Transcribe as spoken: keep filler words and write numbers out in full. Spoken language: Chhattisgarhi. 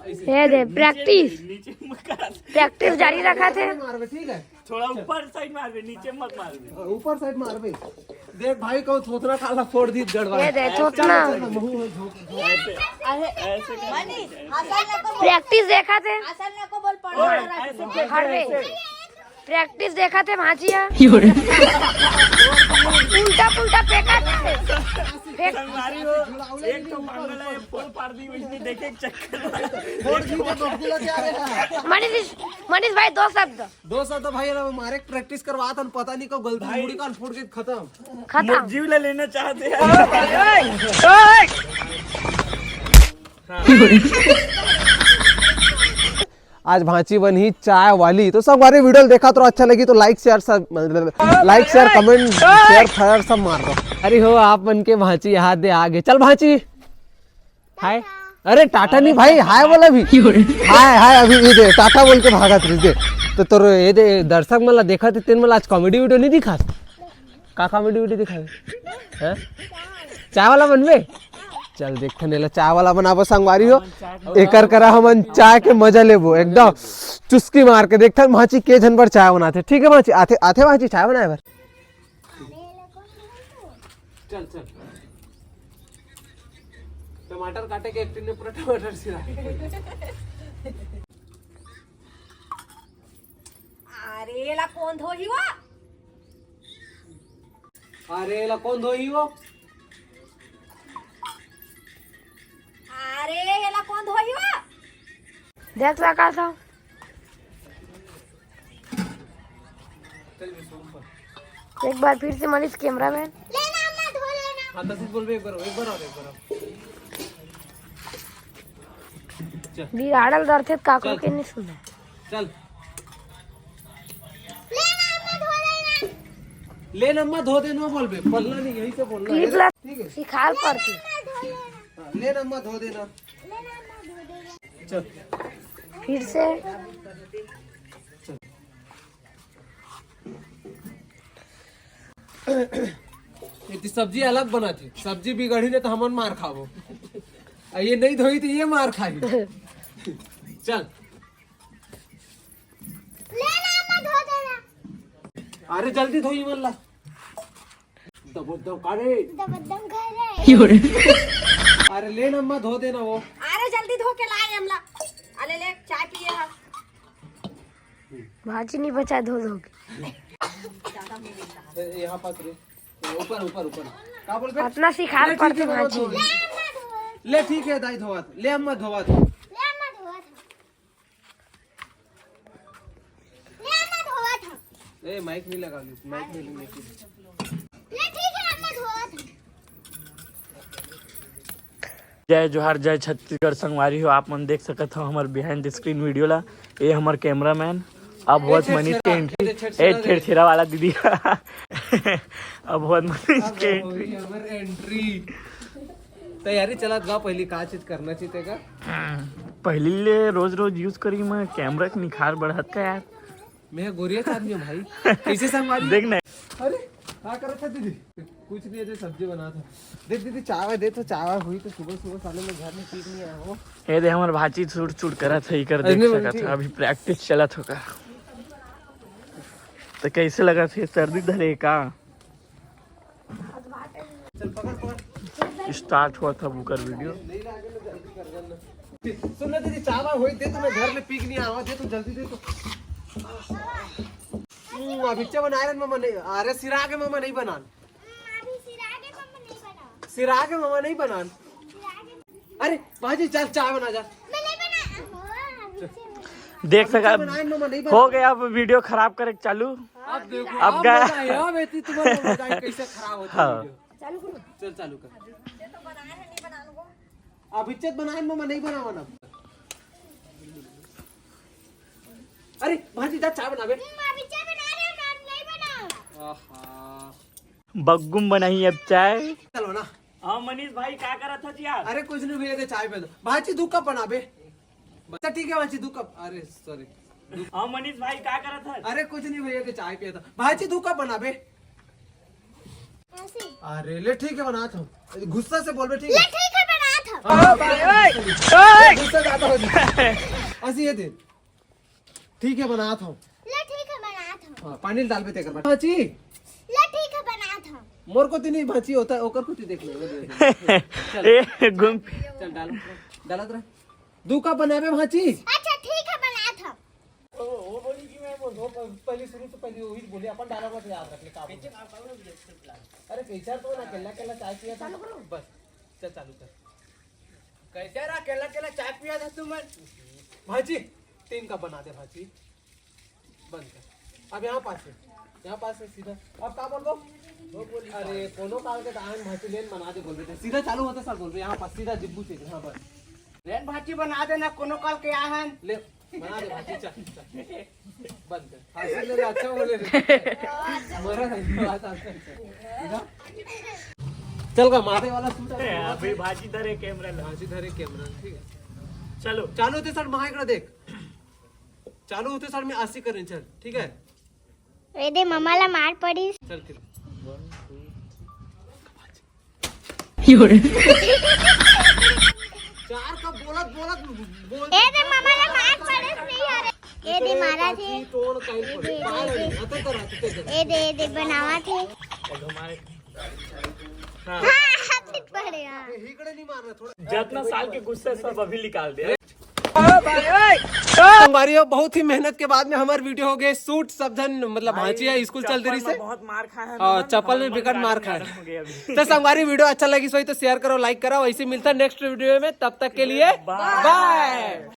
ये दे, practice। Practice जारी रखा थे। थोड़ा ऊपर side मारबे, नीचे मत मारबे। ऊपर side मारबे। देख भाई, कहूँ थोथना खाला फोड़ दी गड़वा। ये दे, थोथना। महू है झोंक। Practice देखा थे। हरवे। Practice देखा थे भांची हा। उल्टा पुल्टा फेंका थे। फेंक। संगवारी हो, एक तो मंगल है, पोल पाड़ दी, वैसे देखे एक चक्कर। मनीष, मनीष भाई, दो शब्द। दो शब्द भाई, ना मारे practice करवा था, पता नहीं कब गलती मुड़ी कान फोड़ के खत्म। खत्म। जीव ले लेना चाहते हैं। आज भांची बनही चाय वाली। तो संगवारी, video देखा तो अच्छा लगी तो like share सब, like share comment share fire सब मार दो। अरे हो, आप मन के भांची यहाँ दे आगे। चल भांची, hi। अरे टाटा नहीं भाई, hi बोला भी। Hi hi, अभी ये दे टाटा बोल के भागत रही दे। तो तोर ये दे दर्शक मन ला देखा थे, तेन मन ला आज comedy video नहीं दिखा? का comedy video दिखावे? हैं? चाय वाला बनबे? चल देखथन एला चाय वाला बनाबो संगवारी हो। एकर करा हमन चाय के मजा लेबो, एकदम चुस्की मार के देखथन भांची के झन बर चाय बनाथे। ठीक है भांची, आथे आथे भांची चाय बनाए बर। चल चल, टमाटर काटे के एक टिन में पूरा टमाटर सिरा। अरे एला कौन धोही वो? अरे एला कौन धोही वो? अरे एला कौन धोही वो? देख सका था। एक बार फिर से मनीष, cameraman। हाँ, तशीच बोलबे एक बार, एक बार और, एक बार और। बिगाड़ल रथे त काकरो के नहीं सुने। चल। ले ना अम्मा धो देना बोलबे, पलना नहीं, यही से बोलना। Clip है। ला ठीक है। सिखाल पड़ती। हाँ, ले ना अम्मा धो देना। चल। फिर से। ये तो सब्जी अलग बनाथे, सब्जी बिगड़ी ने तो हमन मार खाबो। आ ये नहीं धोई तो ये मार खाई। चल। ले ना अम्मा धो देना। अरे जल्दी धोई मन ला। दबो दब का रे। दबदम घर है। अरे ले ना अम्मा धो देना वो। अरे जल्दी धो के लाए हमला। अले ले चाय पिए हा। भाजी नहीं बचा धो धो के। ए, यहाँ पास रे। ऊपर ऊपर ऊपर। का बोल बे? अपना सिखाल ले, ठीक पड़ते है, भाजी। धो। ले ठीक है दाई धोवात। ले अम्मा धोवात। ले अम्मा धोवा था। ले अम्मा धोवा था। ए माइक नहीं लगा ली, माइक नहीं लगा ली। ले ठीक है अम्मा धोवा था। जय जोहार, जय छत्तीसगढ़। संगवारी हो, आप मन देख सकत हो हमर behind the screen video ला। ये हमर cameraman। अब होत मनीष के entry, ए छेरछेरा वाला दीदी। अब होत मनीष के entry। हमर entry। तैयारी चलत गा, पहली का चीज करना चाहिए का? पहली ले रोज रोज use करी मैं camera के निखार बढ़त का यार। मैं गोरिया आदमी हूँ भाई। कैसे संगवारी? देख ना। अरे का करत था दीदी? कुछ नहीं है, सब्जी बना था। देख दीदी, चावा दे तो, चावा हुई तो सुबह सुबह साले मैं घर में पी के नहीं आया हूँ। ये दे हमर भाची चूट चूट करत है, इकर अरे देख नहीं, सकत ठीक है, है। अभी practice चलत होगा। तो कैसे लगा थे, सर्दी धरे का? चल पकड़ पकड़। Start हुआ था बुकर video। सुन ना दीदी, चावा हुई दे तो, मैं घर में पी के नहीं आया हूँ, दे तू जल्दी दे तो। हम्म, अभी चे बनाए रे मम्मा नहीं, अरे सिरा के मम्मा नहीं बना। अभी सिरा के मम्मा नहीं बना। सिरा के मम्मा नहीं बना। अरे भाजी चल चाय बना जा। मैं नहीं बना। हाँ, अभी से देख सका, बनाए मम्मा नहीं बना। हो गया, अब video खराब करे के चालू। अब देखो, अब अब गया। मजा आया, अब एती तुम्हारा मजा आया, कैसे खराब होता हाँ। है video। चल चालू कर। अब इज्जत बनाए मम्मा नहीं बनावा ना। अरे भाजी जा चाय बनावे। अभी से बना रहे हैं, मैं नहीं बना। आहा। बग्गुम बनाई अब चाय। चलो ना। हाँ मनीष भाई, का करत हस यार? अरे कुछ नहीं भैया, दे चाय पे दो। भाजी दू कप बनावे। अच्छा ठीक है भाजी, दू कप। अरे सॉरी। हाँ मनीष भाई, का करत हस? अरे कुछ नहीं भैया, दे चाय पिया था। भाजी दू कप बनावे। ऐसे। अरे ले ठीक है, बना था। गुस्सा से बोलबे, ठीक ले है। ठीक है, बना था। ओ भाई, ओए, ओए। गुस्सा ज्यादा हो जाता है। ऐसे ये दे। ठीक है, बनात हूँ। ले ठीक है, बनात हूँ। हाँ, पानी डालबे तेकर बर। भांची। ले ठीक है, बनात हूँ। मोर कोती नहीं भांची होता, ओकर कोती देख ले। चल। ए, घूम। चल, डाल। डालत रह। दू कप बनाबे भांची। अच्छा, ठीक है, बनात हूँ। वो, वो बोली कि मैं बोल, वो पहले शुरू से पहले वही बोली, अपन डाला मत, याद रख ले, का बोले। अरे, कैसा तो ना, केला, केला चाय पिया था। बस, चल, चालू कर। कैसे रहा केला केला चाय पिया था तुमन? भांची, तीन कप बना दे भांची। बंद कर। अब यहाँ पास से, यहाँ पास से सीधा। अब का बोलबो? वो बोली अरे, कोनो काल के दाहन भांची लेन बना दे बोल बेटा। सीधा चालू होते सर बोल रहे, यहाँ पास सीधा जिब्बू से, हाँ बस। लेन भांची बना देना, कोनो काल के आहन। ले, बना दे भांची, चल, चल। बंद कर। फांसी ले ले, अच्छा बोले रे। मरा नहीं, बात आता है। चल का माथे वाला सूट अरे, अभी भांची धरे कैमरा ला। भांची धरे कैमरा, ठीक है। चलो। चालू होते सर, माइक ना देख। चालू होते सर, मैं आशी करें, चल, ठीक है। ए दे, ममा ला मार पड़िस। चल, चल। चार का बोलत, बोलत, बोलत ए दे, ममा ला मार पड़िस नहीं, अरे। ए दे, मारा थे। तोड़ काई ए दे, पड़े। ए दे। आता तर, आता तर। ए दे, ए दे, बनावा थे। हाँ। हाँ, हाथ पड़े यार। इकडे नहीं मारना, थोड़ा। जितना साल के गुस्सा सब अभी निकाल दे। संगवारी हो, बहुत ही मेहनत के बाद में हमार वीडियो हो गए शूट। सब जन मतलब भांची है, स्कूल चल रही से। बहुत मार खाया है। हाँ, चप्पल में बिकट मार खाया। तो संगवारी, वीडियो अच्छा लगी सोई तो शेयर करो, लाइक करो। ऐसे मिलता है नेक्स्ट वीडियो में, तब तक के लिए बाय।